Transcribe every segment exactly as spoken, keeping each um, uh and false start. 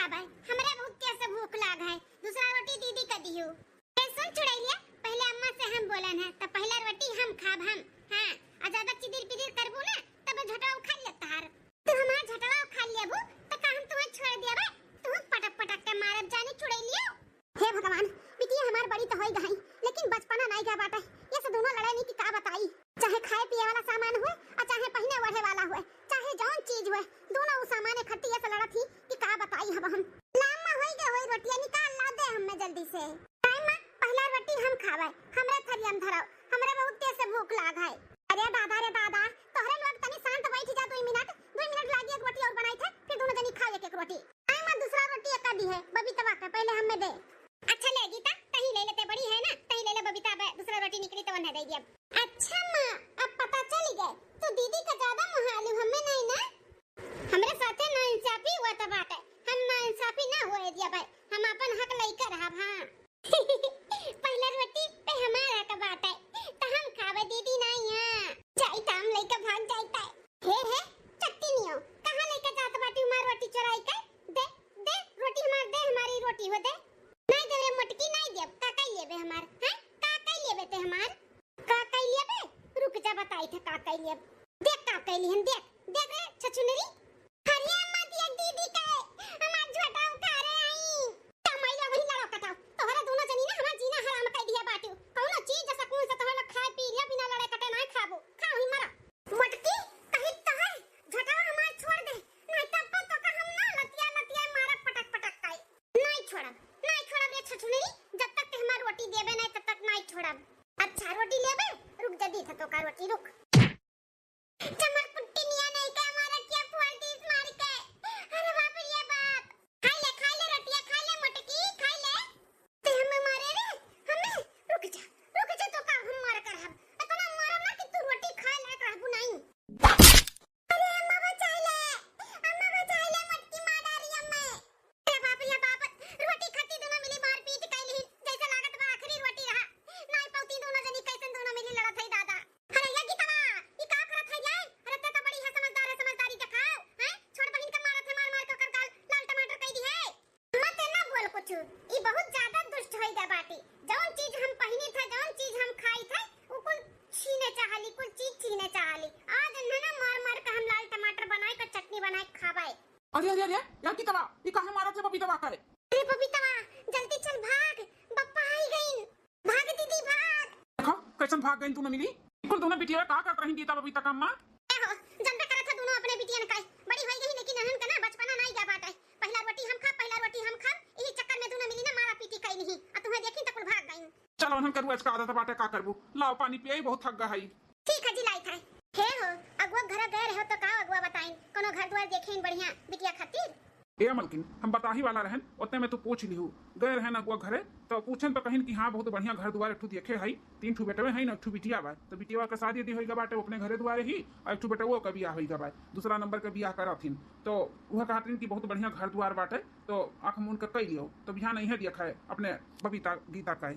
भाई, हमरा बहुत तेज से भूख लाग है, दूसरा रोटी दीदी का दिहू। ए, सुन चुड़ैलिया, पहले अम्मा से हम बोलन है, त पहला रोटी हम खाब हम। हाँ, आ ज्यादा चिदिर पिदिर करबू ना, तब झटवा उखाड़ ले तहार। तू हमार झटवा उखाड़ लेबू, त का हम तुम्हें छोड़ देबे? तू पटक पटक के मारब जानी चुड़ैलिया। हे भगवान, बिटिया हमार बड़ी तो होई गई, लेकिन बचपना नहीं गया बाटे। ये से दोनों लड़े नहीं कि का बताई, चाहे खाए पिए वाला सामान हुए और चाहे पहने ओढ़े वाला हुए, चाहे जौन चीज हुए, दोनों उस सामान खत्ती ये से लड़त ही कि का बताई। अब हम लाम में होई गए होई रोटियां निकाल ला दे हमें जल्दी से। टाइम में पहला रोटी हम खावे, हमरे थरिया में धराओ, हमरे बहुत तेज से भूख लाग है। अरे दादा रे दादा, तोहरे लोग तनी शांत बैठ जा, दो मिनट, दो मिनट लागी, एक रोटी और बनाई थे, फिर दोनों जनी खाओ एक एक रोटी। आई माँ, दूसरा रोटी एका दी है, बबीतवा के, पहले हमें दे। अच्छा ले गीता, तही ले लेते, बड़ी है ना, तही ले ले बबीता, अब दूसरा रोटी निकली तो उन्हें दे दिया। अच्छा माँ, अब पता चल गए, तो दीदी का ज्यादा मुहालू हमें नहीं ना? हमरे साथे नाइंसाफी हुआ था बाटे, हम नाइंसाफी ना होए दिया भाई, हम अपन हक लइका रहब। हाँ। पहला रोटी पे हमार हक बाटे, त हम खावे दीदी ना यहाँ। जाई त हम लइका भाग जाई त। हे हे, चट्टी नियो, कहाँ लइका जात बाटी हमार रोटी चोराई के? दे, दे, रोटी हमार दे, हमारी रोटी हो दे। नहीं देवे मोटकी, नहीं देब, का कई लेबे हमार, हैं? का कई लेबे ते हमार? का कई लेबे? रुक जा, बताई थे का कई लेब। देख का कई लिहन, देख, देख रे छछुनरी। अरे अम्मा, देख दीदी के, हमार झोटा उखाड़े आई। कमैया वही लड़ो कटाओ। तोहरे दोनों जनी ना हमार जीना हराम कर दिया बाटू। कौनो चीज सुकून से तोहरे लोग खाए पी लिया, बिना लड़े कटे ना खाबो। खा वही मरा। मोटकी, कही तोहर झोटा हमार छोड़ दे। नहीं तब पर तो का हम ना लतिया लतिया मारब पटक पटक काई। नहीं छोड़ब, नहीं छोड़ब रे छछुनरी, जब तक ते हमार रोटी देबे नहीं तब तक नहीं छोड़ब। अच्छा रोटी लेबे, रुक जल्दी था तो का रोटी रुक। चमर पुट्टी निया नहीं का हमारा क्या फुआ टीस मार के। अरे बाप रे बाप। खाई ले, खाई ले रोटिया, खाई ले मोटकी, खाई ले। ते हमें मारे रे, हमें? रुक जा, रुक जा तो का हम मार कर हम। इतना मारो ना कि तू रोटी खाए लायक रहबू नहीं। अरे अम्मा बचाई ले, अम्मा बचाई ले, मोटकी मार डारी हमें। अरे बाप रे बाप, रोटी खाती दोनों मिली मारपीट कैली, जैसे लागत बा आखिरी रोटी रहा। नाई पौती दोनों जनी कैसन दोनों मिली लड़त है दादा। अरे ये गीतवा, ई का करत है ये? अरे ते तो बड़ी है समझदार है, समझदारी दिखाओ, हैं? छोट बहिन के मारत है, मार मार के ओकर गाल लाल टमाटर कई दी है। मत ना बोल कुछ, ई बहुत ज्यादा दुष्ट होई गया बाटी। जौन चीज हम पहिनी थे, जौन चीज हम खाई थे, उ कुल छीने चाहली, कुल चीज छीने चाहली। आज इन्हें ना मार मार के हम लाल टमाटर बनाए के चटनी बनाए के खावाए। अरे अरे अरे, या गीतवा, ई काहे मारत है बबीतवा करे? अरे बबीतवा, जल्दी चल भाग, बप्पा आई गईन। भाग दीदी, भाग। देखो, कैसन भाग गईन दोनों मिली। कुल दोनों बिटिया का करत रही गीता बबीता का अम्मा? ए हो, जनबे करत है दोनों अपने बिटियन का। बड़ी होई गई लेकिन इन्हन का ना बचपना नाई गया बाटे। पहला रोटी हम खाब, पहला रोटी हम खाब, यही चक्कर में दोनों मिली ना मारा पीटी कई नहीं। आ तुम्हें देखी तो कुल भाग गईन। चलो, इन्हन के रोज का आदत बाटे, का करबू? लाओ पानी पिए, बहुत थक गई। ठीक है जी, लाई खाए। हे हो, अगुआ घरे गए रहो तो का अगुआ बताइन? कोनो घर द्वार देखेन बढ़िया बिटिया खातिर? ए मलकिन, हम बताही वाला रहन, ओतने में तू पूछ लिहू। गए रहन अगुआ घरे, तो पूछन तो कहिन कि हाँ, बहुत बढ़िया घर दुआर एक ठू देखे हई, तीन ठू बेटवे हई ना, एक ठू बिटिया बा। तो बिटिया के शादी दी होई गा बाटे अपने घरे दुआरे ही, और एक ठू बेटवो के बियाह होई गा बा, दूसरा नंबर के बियाह करत हिन। तो वह कहत रहिन कि बहुत बढ़िया घर दुआर बाटे, तो आँख मून के कई लियो। तो बिहान अइहे देखे अपने बबीता गीता का।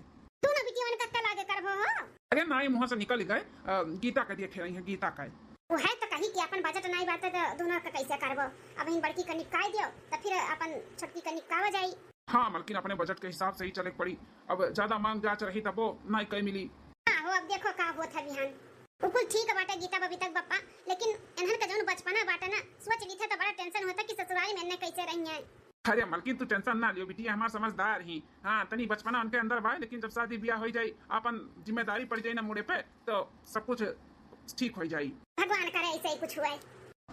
दोनों बिटियवन का कला के करबो हो? अरे नाई, मुँह से निकल गए, अ, गीता का देखे रही है, गीता का। वो है तो कही कि अपन बजट नाई बाटे तो दोनों का कैसे करबो? अब इन बड़की का निपकाई दियो तो फिर अपन छोटकी का निपकावा जाई। हाँ मलकिन, अपने बजट के हिसाब से ही चले के पड़ी। अब ज्यादा मांग जाच रही तब वो नाई कई मिली। हाँ हो, अब देखो का होत है बिहान। उ कुल ठीक बाटे गीता बबीता के बप्पा, लेकिन इन्हन का जौन बचपना बाटे ना, सोच ली थे तो बड़ा टेंशन होता कि ससुराल में इन्हें कैसे रही है। अरे मलकिन, तू टेंशन ना लियो, बिटिया हमार समझदार ही। हाँ, तनी बचपना उनके अंदर बा, लेकिन जब शादी ब्याह हो जाई, अपन जिम्मेदारी पड़ जाई ना मुड़े पे, तो सब कुछ ठीक हो जाई। भगवान करे ऐसे ही कुछ हुए।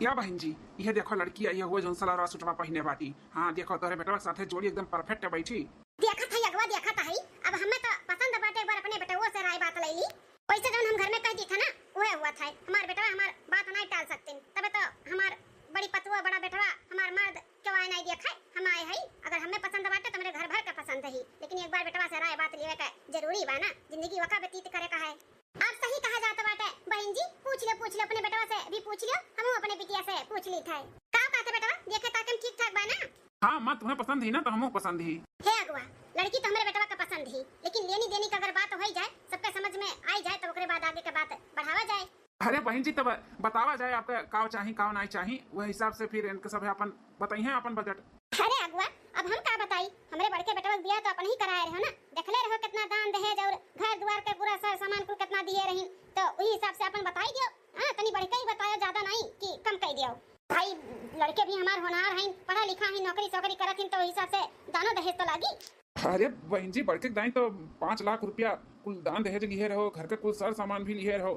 या बहन जी, यह देखो लड़की आई है, वो जौन सलवार सूटवा पहिने बाटी। हाँ, देखो तोरे बेटवा के साथे जोड़ी एकदम परफेक्ट बैठी। देखत है अगवा, देखत है। अब हमें तो पसंद बाटे, एक बार अपने बेटवो से राय बात ले ली। वैसे जौन हम घर में कह दी था ना, वह हुआ था। हमार बेटवा हमार बात नहीं टाल सकते, तबे तो हमार बड़ी पतुआ बड़ा बेटवा हमार मर्द क्यों आए नहीं देखा है, हम आए हई। अगर हमें पसंद बाटे तो मेरे घर भर के पसंद ही, लेकिन एक बार बेटवा से राय बात लेवे का जरूरी बा ना, जिंदगी वका व्यतीत करे का है। आप सही कहा जात बाटे बहन जी, पूछ ले, पूछ ले, अपने बेटवा से भी पूछ लियो, हमहू अपने बिटिया से पूछ ली थे। का कहते बेटवा, देखे ताके में ठीक ठाक बा ना? हाँ माँ, तुम्हें पसंद ही ना तो हमहू पसंद ही। हे अगुआ, लड़की तो हमरे बेटवा का पसंद ही, लेकिन लेनी देनी का अगर बात हो जाए, सबके समझ में आई जाए तो ओकरे बाद आगे के बात बढ़ावा जाए। अरे बहन जी, तब बतावा जाए आपका काव चाही, काव नाई चाही, वह हिसाब से फिर इनके सब अपन बताई हैं अपन बजट। अरे अगुआ, अब हम का बताई, हमरे बड़के बेटवा के बियाह तो अपन ही कराए रहो ना, देखले रहो कितना दान दहेज और घर दुआर के पूरा सर सामान कुल कितना दिए रही, तो वही हिसाब से अपन बताई दियो। हाँ, तनी बढ़ के ही बतायो, ज्यादा नहीं कि कम कह दियो। भाई, लड़के भी हमार होनहार हैं, पढ़ा लिखा हैं, नौकरी सौकरी करत हैं, तो वही हिसाब से दानो दहेज तो लागी। अरे बहन जी, बड़के दाई तो पाँच लाख रुपया कुल दान दहेज लिए रहो, घर के कुल सर सामान भी लिए रहो।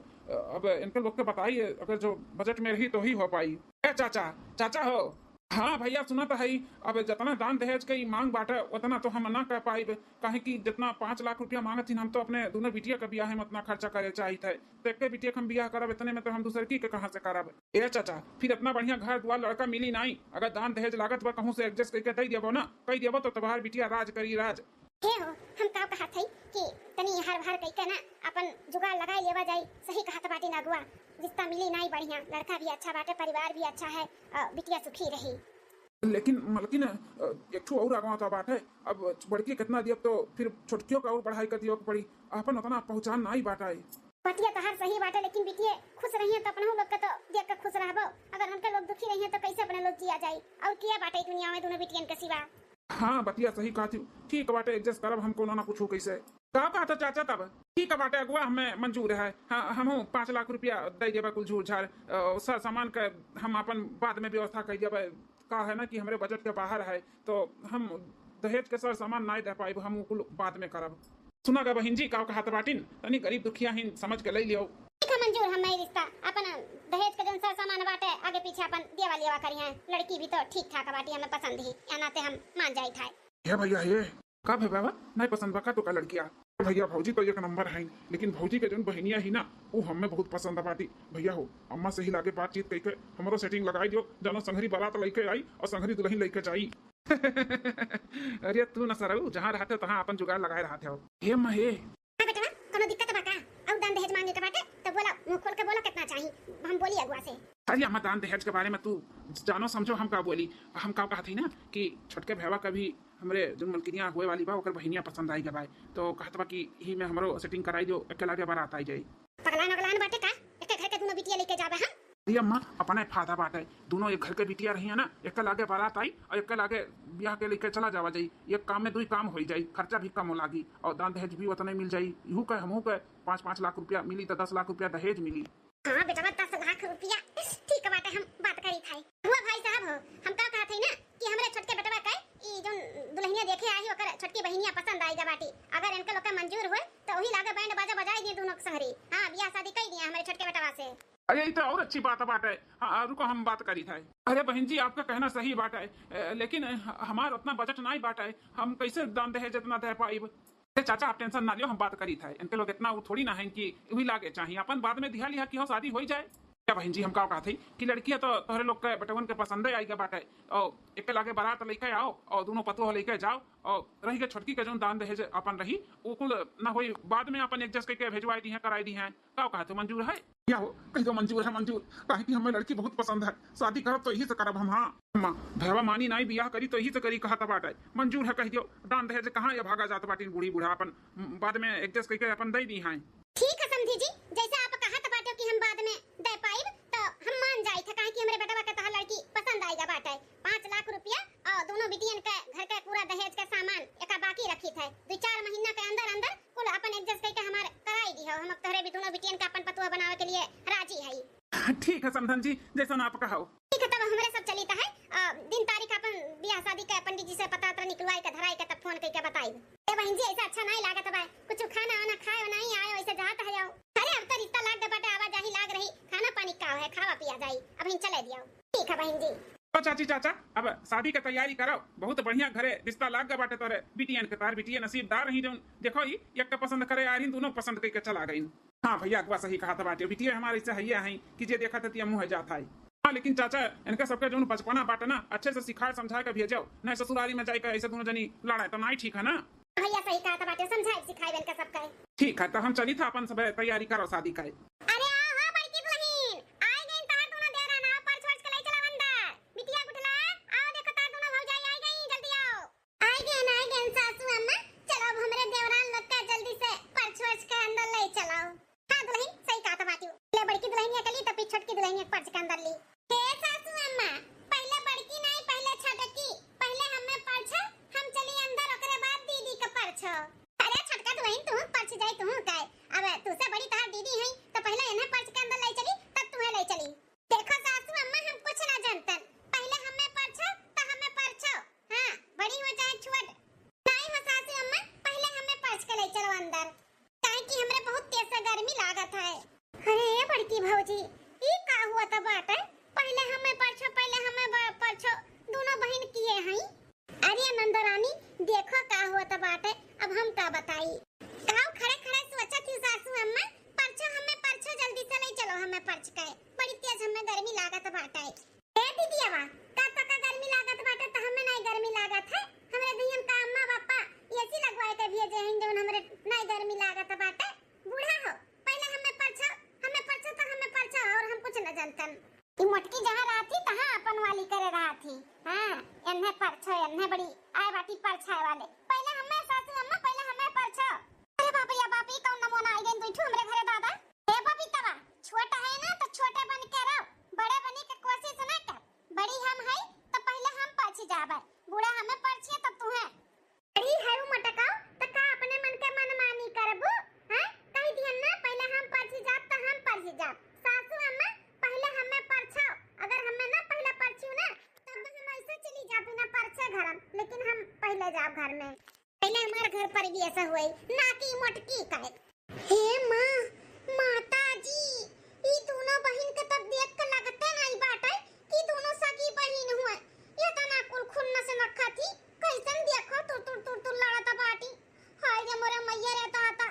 अब इनके लोग के बताइए, अगर जो बजट में रही तो ही हो पाई। ए चाचा, चाचा हो। हाँ भैया, सुना तो है। अब जितना दान दहेज के ई मांग बाटे, उतना तो हम ना कर पाइब, काहे कि जितना पाँच लाख रुपया मांगत थीन, हम तो अपने दोनों बिटिया के बियाह में उतना खर्चा करे चाहित है। तो एक बिटिया के हम बियाह करब, इतने में तो हम दूसर की के कहाँ से करब? ए चाचा, फिर इतना बढ़िया घर दुआर लड़का मिली नाई, अगर दान दहेज लागत बा, कहूँ से एडजस्ट करके दे देबो ना, कह देबो तो तुम्हार बिटिया राज करी राज। हे हो, हम का कहत हई कि तनी हर भर कइके ना अपन जुगाड़ लगाई लेवा जाई। सही कहत बाटी ना अगुआ, रिश्ता मिली नाई बढ़िया, लड़का भी अच्छा बाटे, परिवार भी अच्छा है, अ, बिटिया सुखी रही। लेकिन मलकिन, अ, एक ठो और आगवा तो बात है, अब बड़की कितना दियब तो फिर छोटकियों का और बढ़ाई कर दियो के पड़ी, अपन उतना पहचान नाई बाटा है। बतिया तोहार सही बाटे, लेकिन बिटिया खुश रही है तो अपना लोग के तो देख के खुश रहबो, अगर उनके लोग दुखी रही है तो कैसे अपने लोग जिया जाई? और किया बाटे दुनिया में दोनों बिटियन के सिवा? हाँ, बतिया सही कहत हू। ठीक बाटे, एडजस्ट करब हम कोनो ना कुछ कैसे। का कहत हो चाचा तब? ठीक बाटे अगुआ, हमें मंजूर है। हाँ, हमहू पाँच लाख रुपया दे देबे कुल झूर झार, अ, सर सामान के हम अपन बाद में व्यवस्था कर देबे। का है ना कि हमरे बजट के बाहर है, तो हम दहेज के सर सामान नाई दे पाइब, हम उ कुल बाद में करब। सुना गा बहिन जी, का कहत बाटिन, तनी गरीब दुखिया ही समझ के ले लियो। ठीक है मंजूर, हम ई रिश्ता अपन दहेज के जौन सर सामान बाटे आगे पीछे अपन देवा लेवा करी हैं। लड़की भी तो ठीक ठाक बाटी, हमें पसंद ही, या नाते हम मान जाइत है। हे भैया हे, का भे बाबा, नहीं पसंद बा का तो का लड़किया? भैया भौजी तो एक नंबर है, लेकिन भौजी के जौन बहनिया ही ना, वो हमें बहुत पसंद बाटी। भैया हो, अम्मा से ही लागे बातचीत कइके हमरो सेटिंग लगाई दियो, जानो संघरी बारात लेके आई और संघरी दुल्हन लेके जाई। अरे तू न सरऊ, जहाँ रहते हो तहाँ अपन जुगाड़ लगाए रहते हो। हे माँ हे। हाँ बेटवा, कोनो दिक्कत बा का? और दान दहेज मांगे के बाटे तो बोला, मुंह खोल के बोलो कितना चाही, हम बोली अगुआ से। अरे अम्मा, दान दहेज के बारे में तू जानो समझो हम का बोली। हम का कहत हई ना कि छोटके भैया का भी हमरे जौन मलकिनिया होए वाली बा ओकर बहिनिया पसंद आई गवा, तो कहत बा कि ही में हमरो सेटिंग कराई दियो, एके लागे बारात आई जाई। पगलान अगलान बाटे का? एके घर के दोनों बिटिया लेके जाबे हम? अरे अम्मा, अपने फायदा बाटे, दोनों एक घर के बिटिया रही है ना, एक लागे बारात आई और एक लागे ब्याह के लेके चला जावा जाई। एक काम में दुई काम होई जाई, खर्चा भी कम हो लागी और दान दहेज भी उतने मिल जाई। इहू के हमहू के पाँच पाँच लाख रुपया मिली तो दस लाख रुपया दहेज मिली। हाँ बेटवा, दस लाख रुपया। ठीक बाटे, हम बात करी था। हुआ भाई साहब हो, हम का कहत हई ना कि हमरे छोटके बेटवा के ई जौन दुल्हनिया देखे आई ओकर छोटकी बहिनिया पसंद आई गवा बाटी। अगर इनके लोग के मंजूर होए तो वही लागे बैंड बाजा बजाई दिए दोनों के संगरी। हाँ, बियाह शादी कई दिए हमरे छोटके बेटवा से। अरे, ये तो और अच्छी बात बाटे। हाँ, रुको, हम बात करी था। अरे बहन जी, आपका कहना सही बाटे, ए, लेकिन ह-, हमार उतना बजट नाई बाटे, हम कैसे दान दहेज इतना दे पाइब? अरे चाचा, आप टेंशन ना लियो, हम बात करी था। इनके लोग इतना वो थोड़ी ना है कि वही लागे चाहिए, अपन बाद में दिहा लिहा कि हो शादी हो ही जाए। क्या बहन जी, हम का कहत हई कि लड़किया तो तोहरे लोग के बेटवन के पसंदे आई गवा बाटे, और एक लागे बारात लेके आओ और दोनों पतोह लेके जाओ, और रही के छोटकी के जौन दान दहेज अपन रही, वो कुल ना होई, बाद में अपन एडजस्ट करके भेजवाई दी हैं, कराई दी हैं। का कहत हो, मंजूर है? या हो, कह दो मंजूर है, मंजूर। काहे कि हमें लड़की बहुत पसंद है, शादी करब तो यही से करब हम। हाँ अम्मा, भैया मानी नाई, बियाह करी तो यही से करी, कहत बाटे। मंजूर है, कह दियो। दान दहेज कहाँ ये भागा जात बाटिन बूढ़ी बूढ़ा, अपन बाद में एडजस्ट करके अपन दे दी हैं। ठीक है समधी जी, जैसे आप कहत बाटे कि हम बाद में दे पाइब तो हम मान जाई थे, काहे कि हमरे बेटवा के तोहार लड़की पसंद आई गवा बाटे। पाँच लाख रुपया और दोनों बिटियन के घर के पूरा दहेज के सामान एका बाकी रखी थे, दो चार महीना के अंदर अंदर कुल अपन एडजस्ट करके हमार कराई दी हो। हम अब तोहरे भी दोनों बिटियन के अपन पतोह बनावे के लिए राजी हई। ठीक है समधन जी, जैसन आप कहो। ठीक है, तब हमरे सब चली त है, अ, दिन तारीख अपन बियाह शादी के पंडित जी से पता वता निकलवाई के धराई के तब फोन करके बताई। ए बहन जी, ऐसा अच्छा नहीं लागत बा, कुछ खाना वाना खाए नहीं आयो, ऐसे जात है जाओ। अरे अब तो रिश्ता लाग गवा बाटे, आवाजाही लाग रही, खाना पानी का है, खावा पिया जाई, अब इन चले दियो। ठीक है बहन जी। तो चाची चाचा, अब शादी के तैयारी करो, बहुत बढ़िया घरे रिश्ता लाग गवा बाटे तोरे बिटियन के, तार बिटिया नसीबदार रही जौन देखो ही एक के पसंद करे आ रही, दोनों पसंद करके चला गई। हाँ भैया, अगुआ सही कहत बाटे, बिटिया हमारे से हइये हैं कि जे देखत है तिया मुँह जात है। हाँ लेकिन चाचा, इनका सबके जौन बचपना बाटे ना, अच्छे से सिखाए समझाए के भेजो, नहीं ससुरारी में जाए के ऐसे दोनों जनी लड़ाए तो नहीं ठीक है ना। भैया सही कहत बाटे, समझाए सिखाए इनका सबके। ठीक है, तो हम चली था अपन सब तैयारी करो शादी का। अरे आओ हो बड़की दुल्हन, आई गई तोहार दोनों देवरान, आओ पर्स वर्स के ले चलो अंदर। बिटिया गुठला, आओ देखो तोहार दोनों भौजाई आई गई, जल्दी आओ। आई गई, आई गई सासू अम्मा, चलो अब हमरे देवरान लोग का जल्दी से पर्स वर्स के अंदर ले चलो। हाँ दुल्हन, सही कहत बाटी। ले बड़की दुल्हनिया के ली तो फिर छोटकी दुल्हनिया के पर्स के अंदर ली। हे सासू अम्मा, पहले बड़की नहीं, पहले छोटकी, पहले अरे बड़की भौजी, ई का हुआ त बाटे? पहिले हमें परछो, पहिले हमें ब-, परछो, दुनो बहिन किहे हई। अरे नंदरानी, देखो का होत बाटे, अब हम का बताई। काऊ खड़े खड़े सोचत ही सासू अम्मा, परछो हमें परछो, जल्दी से ले चलो हमें परछ के, बड़ी तेज हमें गर्मी लागत बाटे। ए दीदियावा, का तका गर्मी लागत बाटे त हमें नाई गर्मी लागत है? हमरे दुइयन का अम्मा पापा एसी लगवाए के भेजे हैं जौन हमरे नाई गर्मी लागत बाटे। बूढ़ा हो, पहिले हमें परछो, हमें परछो त हमें परछो, और हम कुछ न जानतन। ई मोटकी जहाँ रहत ही, तहाँ अपन वाली करे रहत ही। हाँ, एन्हे परछो, एन्हे बड़ी आए बाटी परछाए वाले। पहिले हमें सासू अम्मा, पहिले हमें परछो। अरे बाप रे बाप, ई कौन नमूना आई गइन दुई ठो हमरे घरे दादा। ए बबीतवा, छोट है ना तो छोटे बन के रहो, बड़े बने के कोशिश ना कर। बड़ी हम है तो पहिले हम परछी जाबे, बूढ़ा हमें परछिए तब तुहें। अरे हरू मटकाओ, त का अपने मन के मनमानी करबू? हैं? कहि दिहन ना, पहिले हम परछी जाब त हम परछी जाब। सासू अम्मा, पहिले हमें परछाओ। अगर हमें ना पहिले परछियो ना, तब हम ऐसे चली जाब बिना परछे घरम, लेकिन हम पहिले जाब घर में। पहिले हमार घर पर भी ऐसा हुए, ना कि मोटकी का। हे माँ, माता जी, ई दोनों बहिन के तब देख के लगते नाई बाटे कि दोनों सगी बहिन हुए। एतना कुल खुन्नस नखत ही, कैसन देखो तुर तुर तुर तुर लड़त बाटी। हाय रे मोरे मैया रे दादा,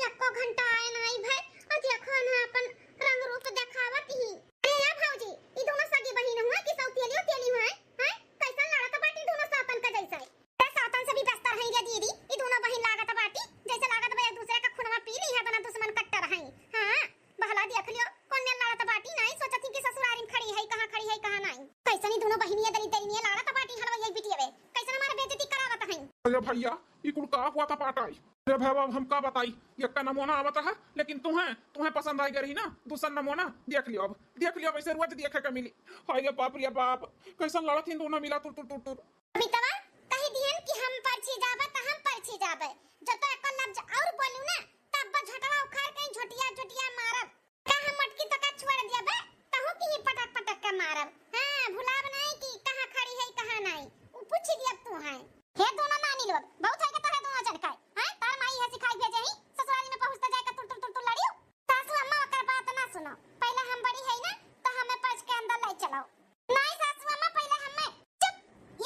एको घंटा आए नाई भए, और देखो ना अपन रंग रूप देखावत ही। अरे या भौजी, ई दोनों सगी बहिन हुए कि सौतेली उतेली हुए? हैं? कैसन लड़त बाटी दोनों सौतन के जैसे? ए, सौतन से भी बदतर हईं रे दीदी, ई दोनों बहिन लागत बाटी, जैसे लागत बा एक दूसरे का खूनवा पी ली है, तना दुश्मन कट्टर हईं। हाँ, बहला देख लियो, कौन मेल लड़त बाटी, नाई सोचत ही कि ससुरारी में खड़ी है, कहाँ खड़ी है, कहाँ नाई। कैसन ई दोनों बहिनिया दली दलिनिया लड़त बाटी, हलवा यही बिटिया बे, कैसन हमार बेइज्जती करावत हईं। अरे भैया, ई कुल का हुआ था पाटाई? अरे भैया, अब हम का बताई, एक का नमूना आवत है, लेकिन तुम्हें, तुम्हें पसंद आई गई रही ना, दूसर नमूना देख लियो अब, देख लियो अब, ऐसे रोज देखे के मिली। हाय रे बाप रे बाप, कैसन लड़त ही दोनों मिला तुर तुर तुर तुर। बबीतवा, कहि दिहन कि हम परछी जाबे, त हम परछी जाबे। जो तो एको लफ्ज और बोलू ना, तब बस झोटवा उखाड़ के झोटिया, झोटिया मारब। का हम मोटकी तो का छोड़ दिया बे? तहू की ही पटक, पटक के मारब। हाँ, भुलाब नहीं कि कहाँ खड़ी है, कहाँ नहीं। उ पूछी दिया तू है। हे दोनों नानी लोग, बहुत है के तोहरे दोनों जन का। हैं? तार माई है सिखाई भेजे ही, ससुरारी में पहुँचते जाए का तुर, तुर, तुर, तुर लड़ियो। सासू अम्मा ओकर बात ना सुनो। पहिले हम बड़ी है ना, तो हमें परछ के अंदर ले चलो। नाई सासू अम्मा, पहिले हमें चुप,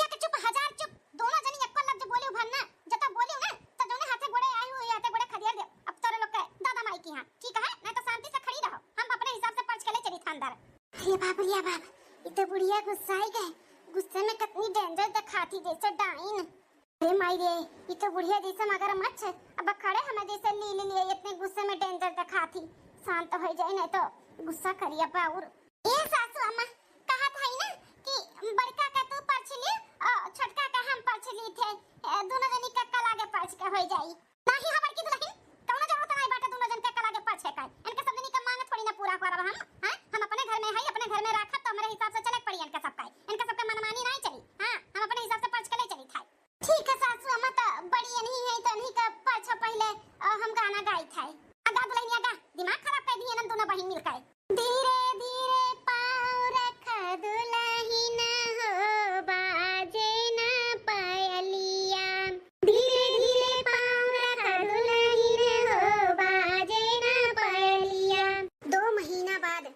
एक चुप, हजार चुप, दोनों जनी एको लफ्ज बोलियो भर ना, जब तो बोलियो ना, तो जोने हाथे गोड़े आई हुई, हाथे गोड़े खदेड़ दे। अब तोरे लोग के दादा माई की हाँ, ठीक है? नहीं तो शांति से खड़ी रहो, हम अपने हिसाब से परछ के ले चली था अंदर। अरे बाप रे बाप, ये तो बुढ़िया गुस्साई गए, गुस्से में कितनी danger दिखाती जैसे डाइन। अरे माई रे, ये तो बुढ़िया जैसे मगरमच्छ, अब खड़े हमें जैसे लील लिए, इतने गुस्से में danger दिखाती। शांत हो जाए, नहीं तो गुस्सा करिया बाउर। ए सासू अम्मा, कहत हई ना कि बड़का का तू परछ लिए, अ, छोटका का हम परछ ली थे, ए, दोनों जनी का कला के परछ के हो जाई। नहीं हो बड़की दुल्हन, कौनो जरूरत नहीं बाटे दोनों जन के कला के परछे का। इनके सब जनी का मांग थोड़ी ना पूरा करब हम, हैं? हम अपने घर में हई, अपने घर में राखब तो हमरे हिसाब से चले के पड़ी इनके सबका। इनके सबका मनमानी नहीं चली। हाँ, हम अपने हिसाब से परछ के ले चली थाई। ठीक है सासू अम्मा, तो बड़ी अनही है, तो अनही का परछो पहिले, अ, हम गाना गाई थाई। आ गा दुल्हनिया गा, दिमाग खराब कर दिए ना दोनों बहिन मिलकर। धीरे धीरे पाँव रखा दुलहिन हो, बाजे ना पायलिया। धीरे धीरे पाँव रखा दुलहिन हो, बाजे ना पायलिया। दो महीना बाद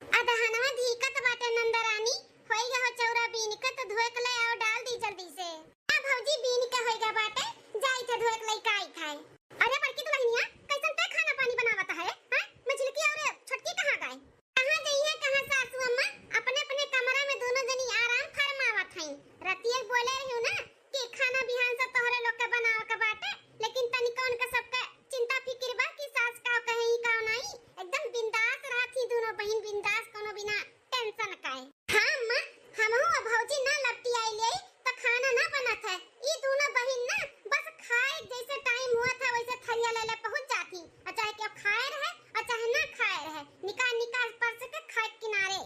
अदहनवा धीकत बाटे नंदरानी, होई गए हो चौरा बीन के तो धोए के ले आओ, डाल दी जल्दी से। आ भौजी बीन के होई गए बाटे, जाई थे धोए के ले काई खाए। अरे बड़की दुल्हनिया, कैसन तय खाना पानी बनावत है, हैं? मझिलकी और छोटकी कहाँ गए? कहाँ जइहे, कहाँ सासू अम्मा, अपने अपने कमरा में दोनों जनी आराम फरमावत हईं। रतिया बोले रही ना कि खाना बिहान से तोहरे लोग के बनावे के बाटे, लेकिन तनिको उनका सबके चिंता फिकिर बा कि सास का कहे ही का नाई। एकदम बिंदास रहत ही दोनों बहिन, बिंदास, कोनो बिना tension काए। हाँ अम्मा, हमहू अब भौजी ना लपटी आई ले, त खाना ना बनत है। ई दोनों बहिन ना बस खाए जैसे time हुआ था वैसे थरिया ले ले पहुँच जाती। और चाहे केहू खाए रहे और चाहे ना खाए रहे, निकाल निकाल परस के खाए किनारे।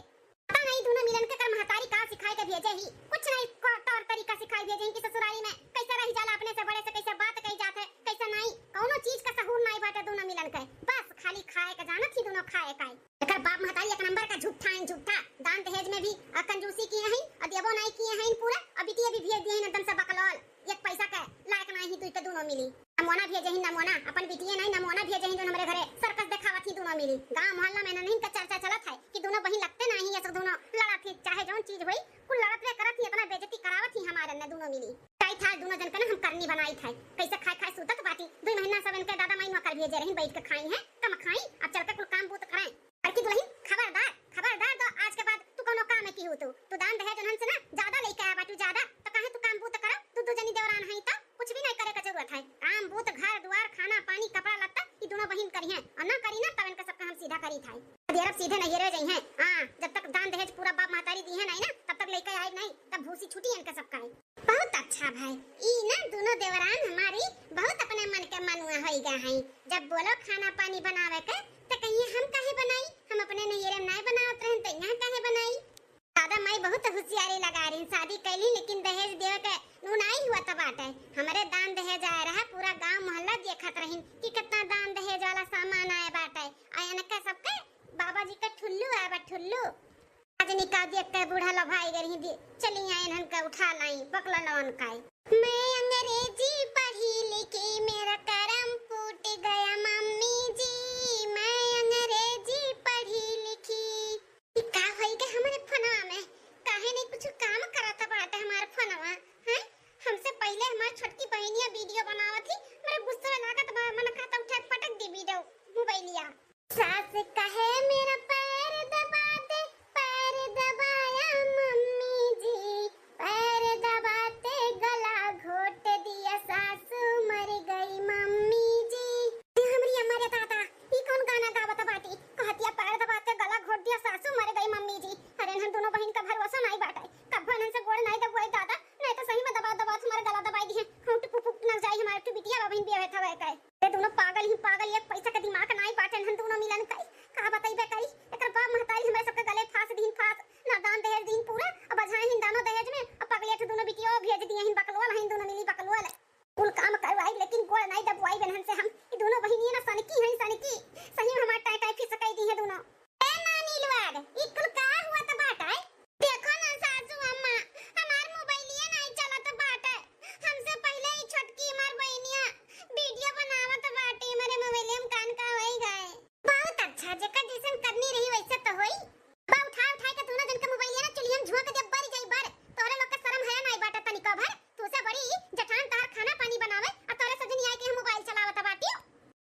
पता नहीं दोनों मिलन के कर महतारी का सिखाए के भेजे ही, कुछ नहीं को तौर तरीका सिखाए भेजे ही कि ससुरारी में कैसे रही जाला, अपने से बड़े से कैसे बात कही जात है, कैसे नहीं, कौनो चीज का सहूर नहीं बाटे दोनों मिलन के। बस खाली खाए के जानत ही दोनों खाए का। एकर बाप महतारी एक नंबर का झूठा है, झूठा। दान दहेज में भी आ कंजूसी किए हैं, आ देबो नहीं किए हैं पूरा, आ बिटिया भी भेज दिए हैं एकदम से बकलोल, एक पैसा के लायक नहीं ही तू के दोनों मिली। नमूना भेजे ही नमूना, अपन बिटिया नहीं नमूना भेजे ही जो हमरे घरे सर्कस दिखावत मिली। गाँव मोहल्ला में इन्हन का चर्चा चलत है कि दुनो बहिन लगते नाहीं, ये सब दुनो लड़त ही, चाहे जौन चीज होई, कुल लड़त रहे करत ही, इतना बेइज्जती करावत ही हमार इन्हन दुनो मिली। कही था दुनो जन के ना हम करनी बनाई था, कैसे खाए खाए सूतत बाटी। दुइ महीना सब इनके दादा माई नौकर भेजे रही, बैठ के खाई हैं, कम खाई, अब चल के कुल काम बूत करें। बड़की दुलहिन, खबरदार, खबरदार, तो आज के बाद तू कौनो काम में की हो, तू, तू दान दहेज उन्हन से ना ज्यादा लेके आया बाटू, ज्यादा। तो काहे तू काम बूत करो, तू दू जनी देवरान है तो कुछ भी नहीं करे का जरूरत है। काम बूत, घर दुआर, खाना पानी, कपड़ा लत्ता, ई दुनो बहिन करी हैं, और ना करी ना तब इनका सबका हम सीधा करी था। अरे अब सीधे नहीं रे जाई हैं। हाँ, जब तक दान दहेज पूरा बाप महतारी दी है नहीं ना, तब तक लेके आए नहीं, तब भूसी छुटी इनका सबका है। बहुत अच्छा भाई, ई ना दुनो देवरान हमारी बहुत अपने मन के मनुआ होई गए हैं। जब बोलो खाना पानी बनावे के, तो कहिए हम काहे बनाई, हम अपने नैहरे में नाय बनावत रहन, तो यहाँ काहे बनाई? दादा माई बहुत होशियारी लगा रही, शादी कैली लेकिन दहेज देवे के नू नाई हुआ तो बाटे। हमरे दान दहेज आए रहा, पूरा गांव मोहल्ला देखत रही कि कितना दान दहेज वाला सामान आए बाटे। आ इनका सबके बाबा जी का ठुल्लू आए बा, ठुल्लू। आज निका देख के बूढ़ा लोभाई गए रही दी, चली आई इन्हन का उठा लाई, बकला लवन का। मैं अंग्रेजी पढ़ी लिखी, मेरा करम फूट गया मम्मी जी, मैं अंग्रेजी पढ़ी लिखी। ई का होई के हमरे फोनवा में? काहे नहीं कुछ काम करत बाटे हमार फोनवा, हैं? हमसे पहिले हमार छोटकी बहिनिया वीडियो बनावत ही, मेरे गुस्से में लागत बा, मन कहता उठा के पटक दी वीडियो मोबाइलिया। सास कहे मेरा पैर दबा दे, पैर दबाया मम्मी जी, पैर दबाते गला घोट दिया सासू मर गई मम्मी जी। ये हमरी अम्मा रे दादा, ई कौन गाना गावत बाटी? कहतिया पैर दबाते गला घोट दिया सासू मर गई मम्मी जी। अरे इन्हन दुनो बहिन का भरोसा नाई बाटे, कब्बो इन्हन से गोड़ नाई दबवाई दादा, नहीं तो सही में दबा दबा हमार गला दबाई दिहे, हम टुक फुक न जाई, हमारे टू बिटिया बहिन भी अबे थवे के। ये दुनो पागल ही पागल, एक पैसा का दिमाग नाई बाटे इन्हन दुनो मिलन का। का बताई बे करी, एकर बाप महतारी हमरे सबके गले फांस दीन फांस, ना दान दहेज दीन पूरा, अब बझाए हिन दानो दहेज में, अब पगले ठो दुनो बिटिया भेज दिए हिन बकलोल, हिन दुनो मिली बकलोल। कुल काम करवाई लेकिन गोड़ नाई दबवाई बेनहन से हम। ई दुनो बहिनिया ना सनकी हैं सनकी, सही में हमार टाई टाई फिसकाई दी है दुनो। ए नानी लोग, ई कुल का हुआ त बाटे? देखो ना सासू अम्मा, हमार मोबाइलिया नाई चलत बाटे। हमसे पहिले ही छोटकी हमार बहिनिया वीडियो बनावत बाटी, हमरे मोबाइलिया में कान का होई गए। बहुत अच्छा, जेकर जैसन करनी रही वैसे तो होई। बा उठा उठा के दुनो जन के मोबाइलिया ना चुलियन झोंक दे, बर जाई बर। तोहरे लोग के शर्म हया नाई बाटे तनिको भर। तू से बड़ी जेठान तहार खाना पानी बनावे, आ तोहरे सजनी आई के हम मोबाइल चलावत बाटी।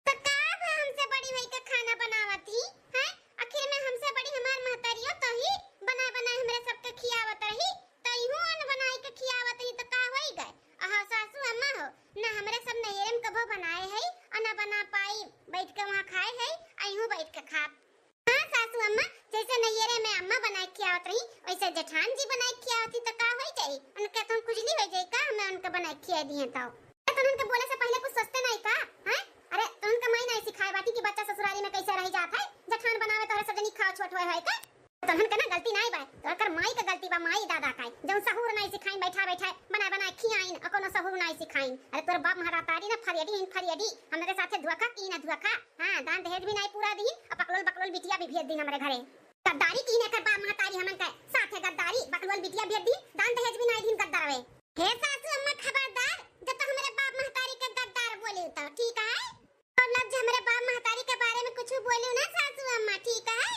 तो का भा हमसे बड़ी होई के खाना बनावत ही, हैं? आखिर में हमसे बड़ी हमार महतारियो तो ही बनाए बनाए हमरे सबके खियावत रही, तो इहू अन्न बनाई के खियावत ही तो का होई गए? अहा सासू अम्मा हो, ना हमरे सब नैहरे में कभो बनाए है और ना बना पाई, बैठ के वहाँ खाए है, आ इहू बैठ के खाब। हाँ सासू अम्मा, जैसे नैहरे में अम्मा बनाए खियावत रही, वैसे जेठान जी बनाए खियावत ही तो का होई जाई? उनके तो खुजली हो जाई का, हमें उनके बनाए खिया दिए तो? ए, तुमन के बोले से पहिले कुछ सोचते नाई का? हैं? अरे, तुमन के माई नाई सिखाए बाटी कि बच्चा ससुरारी में कैसे रह जात है? जेठान बनावे तोहरे सब जनी खाओ छोट होए होए के। तुमन के ना गलती नाई बा, तोहकर माई के गलती बा, माई दादा का, जौन सहूर नाई सिखाइन, बैठा बैठा बनाए बनाए खियाइन, और कोनो सहूर नाई सिखाइन। अरे, तोर बाप महतारी ना फरियडी हिन फरियडी, हमरे साथे धोखा की ना धोखा। हाँ, दान दहेज भी नाई पूरा दीन, और बकलोल बकलोल बिटिया भी भेज दीन हमरे घरे। गद्दारी की ना कर बाप महतारी हमन के साथे गद्दारी, बकलोल बिटिया भेज दीन, दान दहेज भी नाई दीन गद्दारवे। हे सासू अम्मा खबरदार, जब तो हमरे बाप महतारी के गद्दार बोले तो, ठीक है? और लफ्ज हमरे बाप महतारी के बारे में कुछ बोले ना सासू अम्मा, ठीक है?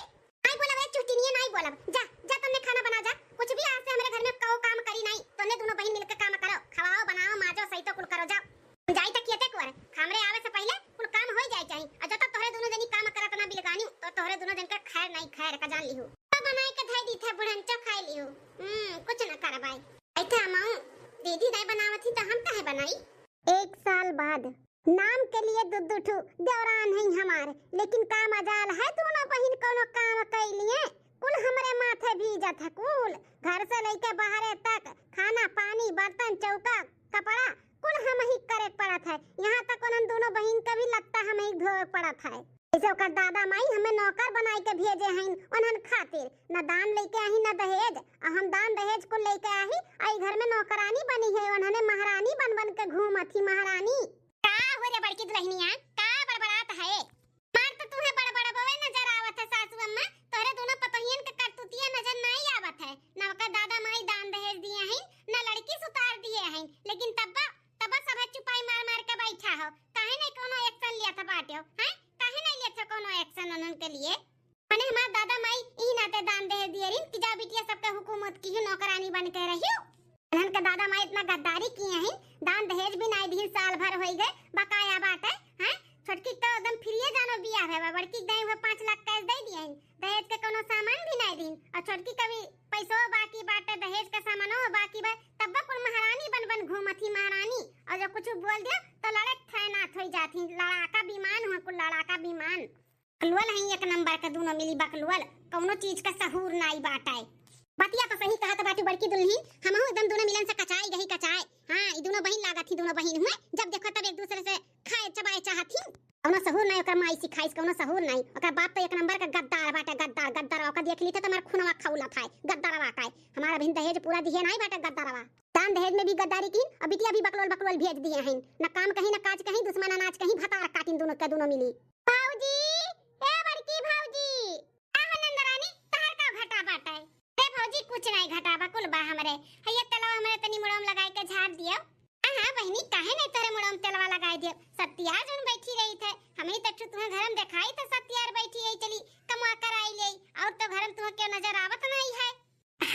नाई बोलब, एक चुटकिनिया नाई बोलब। जा, जा तुमने खाना बना जा, कुछ भी आज से हमरे घर में कहो काम करी नाई, तुमने दुनो बहिन मिलके काम करो, खवाओ, बनाओ, माजो, सही तो कुल करो, जाओ। हम जाई तक खेते कुआर, हमरे आवे से पहिले कुल काम होई जाए चाही। और जब तक तोहरे दुनो जनी काम करत ना बिलगानी, तो तोहरे दुनो जन के खैर नाई खैर का जान लिहू। तो बनाई के धई दी थे बुढ़न चो खाई लिहू। हम्म, कुछ ना करबाई। ऐ थे अमाऊ, दीदी नाई बनावत ही तो हम काहे बनाई? एक साल बाद। नाम के लिए दू दू ठू देवरान हैं हमार, लेकिन का मजाल है दोनों बहिन कोनो काम कैलिए। कुल हमरे माथे भीजत है कुल, घर से लेके बाहरे तक, खाना पानी बर्तन चौका कपड़ा कुल हम ही करे पड़त है। यहाँ तक उन्हन दोनों बहिन का भी लत्ता हम ही धोवे पड़त है। जैसे ओकर दादा माई हमें नौकर बनाई के भेजे हैं उन्हन खातिर, न दान लेके आही न दहेज, आ हम दान दहेज कुल लेके आही, आ ई घर में नौकरानी बनी है, उन्हने महारानी बन बन के घूमत ही महारानी। का हो रे बड़की दुलहिनिया, का बड़बड़ात है? मार तो तुहे बड़बड़बवे नजर आवत है सासू अम्मा, तोहरे दोनों पतोहियन के करतूतिया नजर नाई आवत है, न ओकर दादा माई दान दहेज दिए हैं, न लड़की सुतार दिए हैं, लेकिन तब्बा, तब्बा सभे चुपाई मार मार के बैठा हो, काहे नहीं कोनो action लिया था बाटे हो, हैं? काहे नहीं लिया था कोनो action? सन उन्हन के लिए। मने हमार दादा माई ई नाते दान दहेज दिए रहिन कि जाओ बिटिया सबके हुकूमत की नौकरानी बन के रहियो। उन्हन के दादा माई इतना गद्दारी किए हैं, दान दहेज भी नाई दीन, साल भर होई गए, बकाया बाटे, हैं? छोटकी तो एकदम फ्रीए जानो बियाह है, बड़की के दाई हुए पाँच लाख कैश दे दिए हैं, दहेज के कोनो सामान भी नाई दीन, और छोटकी का भी पैसो बाकी बाटे, दहेज का सामानो बाकी बा, तब कुल महारानी बन बन घूमत ही महारानी, और जो कुछ बोल दिया तो लड़े थैनात होई जात ही, लड़ाका विमान हुआ कुल, लड़ाका विमान। बकलोल हैं एक नंबर के दूनो मिली बकलोल, कौनो चीज का सहूर नाई बाटे। बतिया तो सही कहत बाटी बड़की दुल्हिन, हमहू एकदम दूनो मिलन से कचाई गही कचाए। हाँ, ई दूनो बहिन लागत ही, दूनो बहिन हुए, जब देखो तब एक दूसरे से खाए चबाए चाहत ही। कौनो सहूर नाई ओकर माई सिखाइस, कौनो सहूर नाई। ओकर बाप तो एक नंबर का गद्दार बाटे, गद्दार, गद्दार। ओकर देख ली तो तुम्हार खूनवा खौलत है, गद्दारवा का है। हमारा बहिन दहेज पूरा दिहे नाई बाटे गद्दारवा। दान दहेज में भी गद्दारी कीन, और बिटिया भी बकलोल बकलोल भेज दिए हैं। न काम कहीं, न काज कहीं, दुश्मन अनाज कहीं, भतार काटिन दूनो के दूनो मिली। भौजी, ए बड़की भौजी। का हो नंदरानी, तहर का घटा बाटे? अरे भौजी, कुछ नाई घटा बा, कुल बा हमरे। है ये तेलवा हमरे तनी मुड़वा में लगाई के झार दियो। हाँ, हाँ बहिनी, काहे नाई तोरे मुड़वा में तेलवा लगाई दियो? सत्यार जौन बैठी रही थे, हम ही तो छु-, तुम्हें घर में देखाई तो सत्यार बैठी रही, चली कमवा कराई ले, और तो घर में तुम्हें क्यों नजर आवत नाई है?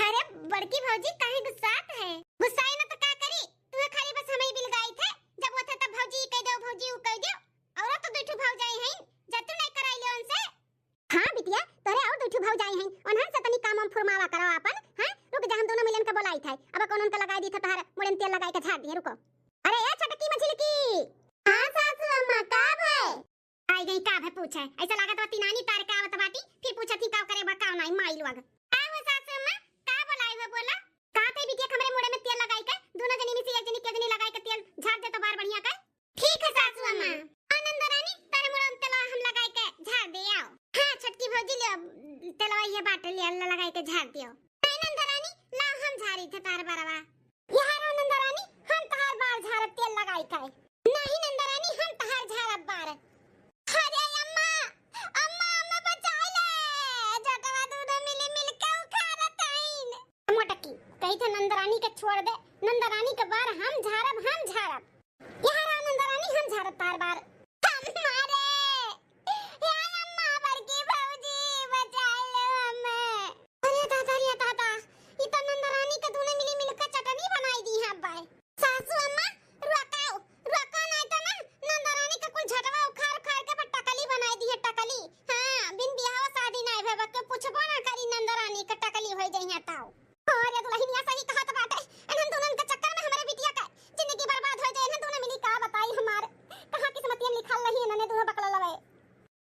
अरे बड़की भौजी, काहे गुस्सात है? गुस्साई ना तो का करी, तुम्हें खाली बस हमें बिलगाई थे, जब वो थे तब भौजी ई कह दो, भौजी ऊ कह दो, और तो दू ठो भौजाई हैं, जा तू नाई कराई ले उनसे। हाँ बिटिया, तोरे और दू ठो भौजाई हैं, उन्हन से तनी काम वाम फुरमावा करो आपन। हाँ, रुक जा, हम दूनो मिलन के बोलाई थे, अब कौन उनका लगाई दी थे, तोहर मुड़े में तेल लगाई के झार दिए, रुको। अरे ए छोटकी मझिलकी। हाँ सासू अम्मा, का भय? आई गई का भय पूछे, ऐसा लागत बा तिनानी तार के आवत बाटी, फिर पूछत ही का करे बा का नाई माई लोग। का हो सासू अम्मा, का बोलाई हो बोला? का ते बिटिया के हमरे मुड़े में तेल लगाई के, दूनो जनी में से एक जनी के जनी लगाई के तेल झार दे तो बार बढ़िया के। ठीक है सासू अम्मा। आ नंदरानी, तारे मुड़वा में तेलवा हम लगाई के झार दे आओ। हाँ, छोटकी भौजी ले, तेलवा ये बाटे ले, ला लगाई के झार दियो। नहीं नंदरानी, ला हम झारी थे तार बरवा। यहाँ रहो नंदरानी, हम तहार बार झारब तेल लगाई के। नहीं नंदरानी, हम तहार झारब बार। अरे अम्मा, अम्मा, अम्मा बचाई ले, झटवा दूनो मिली मिल के उखाड़त हईन। मोटकी, कही थे नंदरानी के छोड़ दे, नंदरानी के बार हम झारब, हम झारब। यहाँ रहा नंदरानी, हम झारब तार बार। हमारे, हे अम्मा, बड़की भौजी, बचाई लो हमें। अरे दादा रे दादा, ई तो नंदरानी के दूनो मिली मिलके चटनी बनाई दी है अब्बा। सासू अम्मा, रुकाओ, रुकाओ, नहीं तो ना नंदरानी के कुल झटवा उखाड़ उखाड़ के बस टकली बनाई दी है, टकली। हाँ, बिन बियाह शादी नहीं भेबा के पूछबो ना करी नंदरानी के टकली होई जइहे ताऊ। अरे दुल्हनिया सही कहत बाटे, इन्हन दुनन के चक्कर में हमरे बिटिया के जिंदगी बर्बाद हो जाए। इन्हन दुनो मिली का बताई हमार, कहाँ किस्मतिया में लिखल रही इन्हने दुनो बकलोलवे।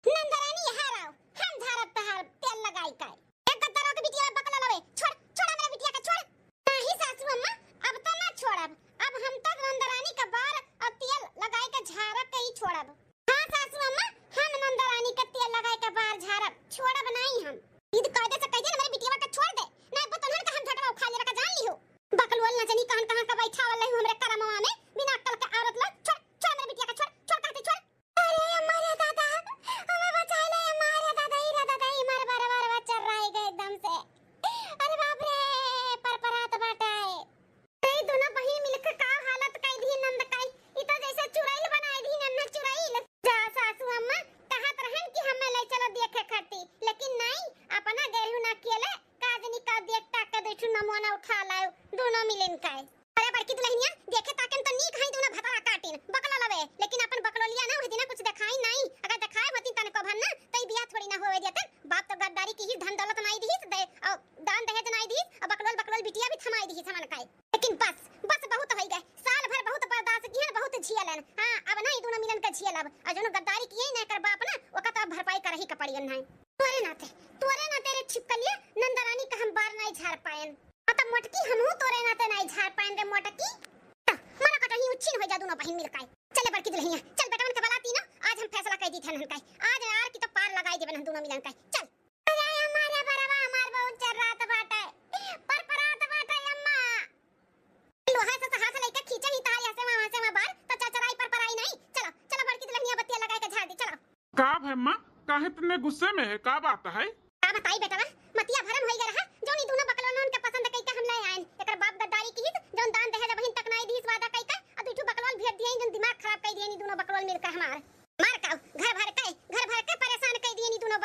नंदरानी यहाँ रहो, हम झारब तहार तेल लगाई के। एक गद्दरो के बिटिया बकलोलवे, छोड़, छोड़ हमरे बिटिया के, छोड़। नहीं सासू अम्मा, अब तो ना छोड़ब, अब हम तो नंदरानी के बार और तेल लगाई के झारब के ही छोड़ब। हाँ सासू अम्मा, हम नंदरानी के तेल लगाई के बार झारब, छोड़ब नहीं हम। जिद कायदे से कह दे हमरे बिटिया के छोड़ दे, नहीं बतलहन का हम झटवा उखाड़ लेबे का जान लिहो। बकलोल न जनी कहन कहाँ का बैठावल रही हमरे करमवा में, बिना अक्कल के औरत लोग। छोड़, छोड़ हमरे बिटिया के, छोड़, छोड़ कहते छोड़। अरे अम्मा रे दादा, हमें बचाई ले अम्मा रे दादा, ई रे दादा, ई मार बार बार बार चर्राई गए एकदम से। अरे बाप रे, परपरात बाटे। तई दुनो बहिन मिलके का हालत कई दी नंद कई, ई तो जैसे चुड़ैल बनाई दी नन्ना चुड़ैल। जा सासू अम्मा, कहत रहन कि हमें ले चलो देखे खाती, लेकिन नहीं, अपना गैरू ना कियले, काजनी का देख ताक के दुठू नमोना उठा लायो, दुनो मिलिन का। अरे बड़की दुल्हनिया, देखे ताकन तो नीक हई दुनो भतरा काटिन, बकलोलवे, लेकिन अपन बकलोलिया ना वह दिना कुछ देखाई नहीं, अगर देखाए होती तन को भन ना, तो ई बियाह थोड़ी ना होवे देतन। बाप तो गद्दारी की ही, धन दौलत नाई दिहिस दे, और दान दहेज नाई दिहिस, और बकलोल बकलोल बिटिया भी थमाई दिहिस हमन का। लेकिन बस, बस बहुत होई गए। साल भर बहुत बर्दाश्त किहन, बहुत झियलन। हाँ, अब ना ई दुनो मिलन के झियलब। और जौन गद्दारी किए ना एकर बाप ना, ओका तो अब भरपाई करही के पड़ियन है। तोरे नाते, तोरे नाते रे छिपकलिया, नंदरानी का हम बार नाई झार पायन। अब मोटकी हमहू तोरे नाते नाई झार पायन रे मोटकी। त मरा कटही उच्छिन हो जा दुनो बहिन मिलकाई। चले बड़की दुल्हनिया, चल बेटवन के बला तीनों, आज हम फैसला कर दी थे नहन का। आज यार की तो पार लगाई देबे नहन दुनो मिलन का। चल। अरे अम्मा रे बरवा, हमार बहुत चर्रात बाटे, परपरात बाटे अम्मा। लोहा से हाथ लेके खींचे ही तार यहाँ से वहाँ, वहाँ से वहाँ बार, तो चरचराई परपराई नहीं। चलो, चलो बड़की दुल्हनिया बत्तियाँ लगाए के झाड़ दी, चलो। का भय अम्मा, काहे इतने गुस्से में है, का बात है? का बताई बेटवा, मतिया भरम होई गए रहा, जौन ई दुनो बकलोलन के पसंद कई के हम ले आयन। एकर बाप गद्दारी किहिस, जौन दान दहेज अबहिन तक नाई दिहिस वादा कई के, आ दुठू बकलोल भेज दिए, जौन दिमाग खराब कई दिए ई दुनो बकलोल मिलके हमार। मार काऊ, घर भर के, घर भर के परेशान कई दिए ई दुनो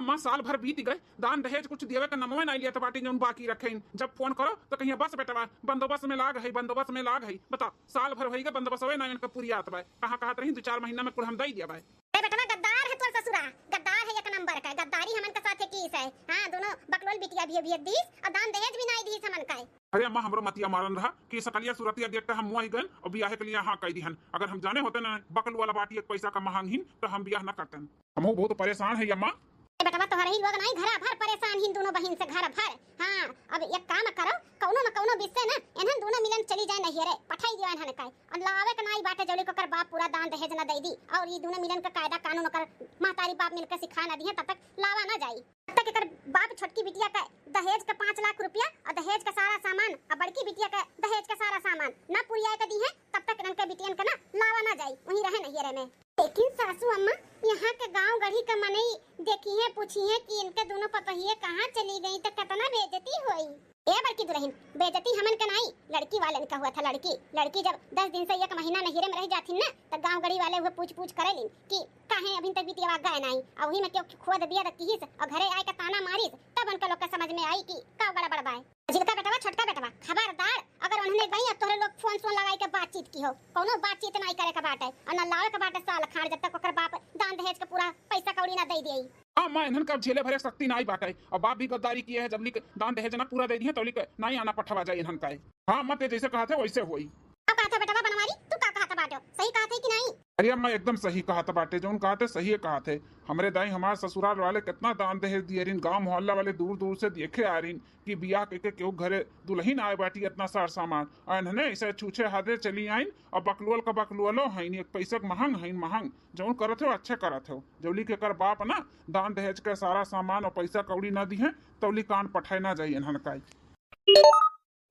अम्मा, साल भर बीत गए, दान दहेज कुछ देवे का नमवे नाई लियत बाटी, जौन बाकी रखे इन। जब फोन करो तो कहिए, "बस बेटवा, बंदोबस्त में लाग है, बंदोबस्त में लाग है।" बता, साल भर होई गए, बंदोबस्तवे ना इनका पुरियात बा। कहाँ कहत रही, दो चार महीना में कुल हम दई दिया बा। अरे बेटवा, गद्दार है तोर ससुरा, गद्दार है एक नंबर का, गद्दारी हमन के साथे कीस है। हाँ, दोनों बकलोल बिटिया भी भेज दीस और दान दहेज भी नाई दीस हमन का। अरे अम्मा, हमरो मतिया मारन रहा कि सकलिया सुरतिया देख के हम मुआ ही गन और बियाहे के लिए हाँ कह दिहन। अगर हम जाने होते ना बकल वाला बाटी एक पैसा का महंग हिन, तो हम बियाह न करतन। हमहू बहुत परेशान है अम्मा। ए बेटवा, तोहरे ही लोग नाई, घरा भर परेशान हिन दोनों बहिन से, घर भर। हाँ, अब एक काम करो, कौनो न कौनो बिस्से ना इन्हन दोनों मिलन चली जाए नहियरे, पठाई दियो इन्हन का। और लावे के नाई बाटे, जौली के ओकर बाप पूरा दान दहेज न दे दी, और ये दोनों मिलन का कायदा कानून ओकर महतारी बाप मिलकर सिखा न दिए, तब तक लावा ना जाई। तब तक एकर बाप छोटकी बिटिया का दहेज का पाँच लाख रुपया और दहेज का सारा सामान और बड़की बिटिया का दहेज का सारा सामान ना पुरिया के दी है, तब तक इनके बिटियन का ना लावा ना जाई, वहीं रहे नहियरे में। लेकिन सासू अम्मा, यहाँ के गांव गढ़ी का मनई देखी है, पूछी है कि इनके दोनों पतोहिए कहाँ चली गई, तो कितना बेइज्जती होई। ए बड़की दुल्हन, बेइज्जती हमन के नाई, लड़की वालन का हुआ था। लड़की, लड़की जब दस दिन से एक महीना नहिरे में रह जाथिन ना, तो गांव गढ़ी वाले हुए पूछ पूछ करे लिन कि काहे अभी तक बिटिया गए नाई, और वही में क्यों खोद दिया रखी हिस, और घरे आए के ताना मारिस, तब उनका लोग का समझ में आई कि का गड़बड़ बाय। झिलका बेटवा, छोटका बेटवा, खबरदार, अगर उन्होंने गई और तोहरे लोग फोन सोन लगाई के बातचीत की हो, कौनो बातचीत नाई करे के बाटे, और न लावे के बाटे साल खाड़, जब तक ओकर बाप दान दहेज के पूरा पैसा कौड़ी ना दे दिए। हाँ माँ, इन्हन का अब झेले भरे शक्ति नाई बाटे, और बाप भी गद्दारी किए है, जब लिक दान दहेज ना पूरा दे दिए, तो लिक नाई आना पठवा जाए इन्हन का। हाँ माँ, ते जैसे कहा थे वैसे होई। का कहत है बेटवा बनवारी, तू का कहत बाटो, सही कहत है कि नाई? अरे अम्मा, एकदम सही कहत बाटे, जौन कहत है सही कहत है। हमरे दाई हमार ससुराल वाले कितना दान दहेज दिए रिन, गांव मोहल्ला वाले दूर दूर से देखे आ रिन कि बियाह कइके केहू घरे दुल्हन आए बाटी इतना सार सामान, और इन्हने ऐसे छूछे हाथे चली आइन, और बकलोल का बकलोलो हइन, एक पैसा के महंग हइन महंग। जौन करत हो अच्छे करत हो, जौली के कर बाप ना दान दहेज के सारा सामान और पैसा कौड़ी ना दिहे, तौली कान पठाए ना जाई इन्हन का।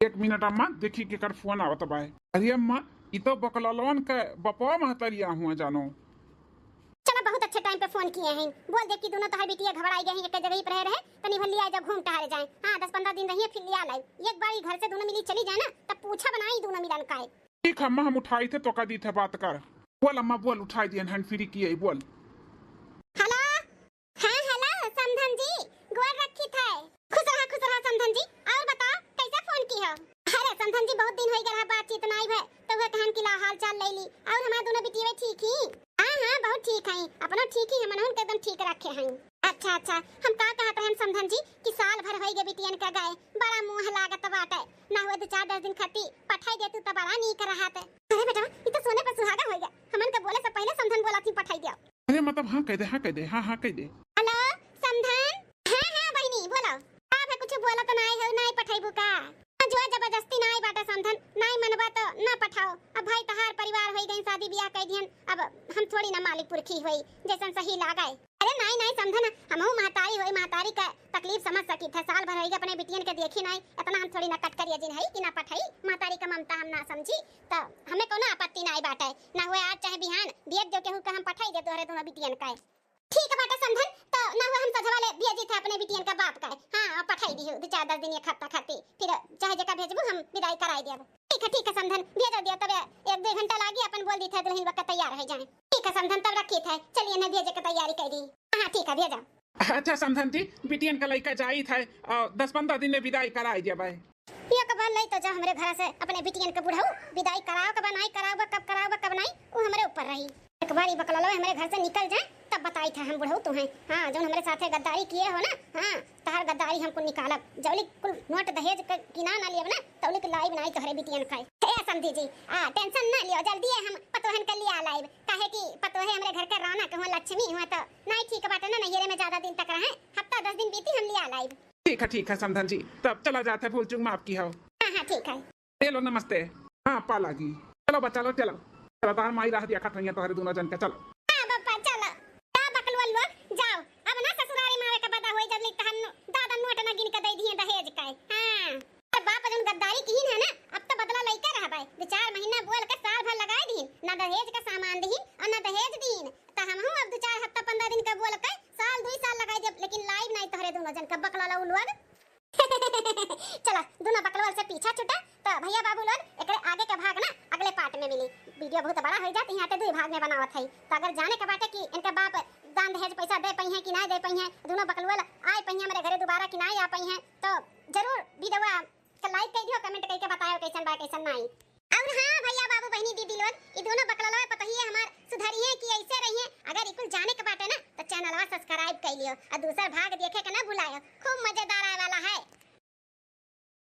एक मिनट अम्मा, देखी केकर फोन आवत बाय। अरे अम्मा, ई तो बकललवन के बपवा महतरिया हुआ जानो। चला, बहुत अच्छे टाइम पे फोन किए हैं। बोल दे कि दोनों तोहर बिटिया घबराई गए हैं, एक जगह ही पर रहे, तनी भर लिया जा, घूम टहल जाए। हाँ, दस पन्द्रह दिन रहिए, फिर लिया लाई। एक बार ई घर से दोनों मिली चली जाए ना, तब पूछा बनाई दोनों मिलन का है। ठीक है अम्मा, हम उठाई थे तो का दी थे बात कर। बोल अम्मा बोल, उठाई दिए, hand free किए, बोल। हेलो, हाँ, हेलो, समधन जी, गोर रखी थे। खुश रहा, खुश रहा, समधन जी। और बताओ, कैसे फोन की हो? अरे, समधन जी, बहुत दिन होई गए रहा, बातचीत नाई भय, तो वह कहन की ला हाल चाल ले ली। और हमारे दोनों बिटिया ठीक ही? हाँ, हाँ, बहुत ठीक हैं, अपनो ठीक ही, हमनहुन के एकदम ठीक रखे हैं। अच्छा, अच्छा, हम का कहत रहन समधन जी कि साल भर होई गए बिटियन का गए, बड़ा मोह लागत बाटे, ना हुए दो चार दस दिन खती पठाई दे तू तो बड़ा नीक रहत। अरे बेटवा, ई तो सोने पर सुहागा होई गए, हमन के बोले से पहले समधन बोला थी पठाई दिया। अरे मतलब हाँ कह दे, हाँ कह दे, हाँ, हाँ कह दे। हेलो, समधन? हाँ, हाँ, बहिनी, बोलो। का भा कुछ बोलत नाई हो, नाई पठाइबू का? हाँ, जो जबरदस्ती नाई बाटे समधन, नाई मनबा तो ना पठाओ। अब भाई तहार परिवार होई गई, शादी बियाह कई दिहन, अब हम थोड़ी ना मालिक पुरखी होई, जैसन सही लागे। अरे नाई, नाई समधन, हमहू महतारी होई, महतारी का तकलीफ समझ सकी थे। साल भर होई गए अपने बिटियन के देखी नाई, इतना हम थोड़ी ना कटकरिया जिन हई कि ना पठाई, महतारी का ममता हम ना समझी, तो हमें कोनो आपत्ति नाई बाटे। ना हुए आज चाहे बिहान, भेज दो केहू का हम पठाई दे तोहरे दोनों बिटियन का। ठीक बाटे समधन, तो ना हुआ हम सझवाले भेजी थे अपने बिटियन का बाप का। हाँ, अब पठाई दिहु, दो चार दस दिन, एक हफ्ता खातिर, फिर चाहे जेका भेजबू हम विदाई कराई देब। ठीक है, ठीक है समधन, भेज दिया, तब एक दो घंटा लागी, अपन बोल दी थे दुल्हन बक्का तैयार हो जाए। ठीक है समधन, तब रखी थे, चलिए ना भेजे के तैयारी कर दी। हाँ, ठीक है, भेजा। अच्छा समधन जी, बिटियन का लइका जाई थे, अ, दस पन्द्रह दिन में विदाई कराई देब। एक बार लई तो जा हमरे घर से अपने बिटियन के बुढ़ऊ, विदाई कराओ के बा, नाई कराओ बा, कब कराओ बा, कब नाई, वो हमरे ऊपर रही। एक बार ई बकललवा हमरे घर से निकल जाए, तब बताई था हम बुढ़ऊ तुम्हें। हाँ, जौन हमरे साथे गद्दारी किए हो ना, हाँ, तहार गद्दारी हमको निकालब। जौली कुल नोट दहेज के गिना ना लियब ना, तौली के लाइब नाई तोहरे बिटियन खाए। ए समधी जी, आ, tension ना लियो, जल्दी है हम पतोहन के लिया लाइब, काहे कि पतोहे हमरे घर के रौनक हुआ, लक्ष्मी हुआ, तो नाई ठीक बाटे ना, नैहरे में ज्यादा दिन तक रहे, हफ्ता दस दिन बीती हम लिया लाइब। ठीक है, ठीक है समधन जी, तब चला जात है, भूल चूक माफ की हो। हाँ, हाँ, ठीक है। ए लो, नमस्ते। हाँ, पा लागी। चलो बच्चा लोग, चलो। चलो, तोहर माई राह दिया खत होइया तोहरे दोनों जन के, चलो। हाँ, बप्पा, चलो। का बकलुआ लोग, जाओ। अब ना ससुरारी मारे के बदा होई, जब लिख तहन दादा नोट ना गिन के दे दिए दहेज का। हाँ। अरे बाप जन गद्दारी किहिन है ना, अब तो बदला लइका रहबे। दो चार महीना बोल के साल भर लगाए दिहिन, ना दहेज का सामान दिहिन और ना दहेज दीन। तो हमहू अब दो चार हफ्ता पन्द्रह दिन का बोल के साल दुई साल लगाए देब, लेकिन लाइब नहीं तोहरे दोनों जन का बकलुआ लोग। चला, दोनों बकलवल से पीछा छूटा, तो भैया बाबू लोग एकरे आगे के भाग ना अगले part में मिली। Video बहुत बड़ा हो जात, यहाँ ते दो भाग में बनावत है, तो अगर जाने के बाटे कि इनके बाप दान दहेज पैसा दे पइहें कि नाहीं दे पइहें, दुनो बकलुआ आए पइहें हमरे घरे दुबारा कि नाहीं आ पइहें। तो जरूर video के like कइ दियो, comment कइके बतायो कइसन बा कइसन नाहीं। और हाँ भइया बाबू बहिनी दीदी लोग, ई दुनो बकलवा पतोहिया हमार सुधरिहें कि अइसे रहिहें, अगर ई कुल जाने के बाटे ना तो channelवा subscribe कइ लियो और दूसर भाग देखे के ना भुलायो, खूब मजेदार आए वाला है।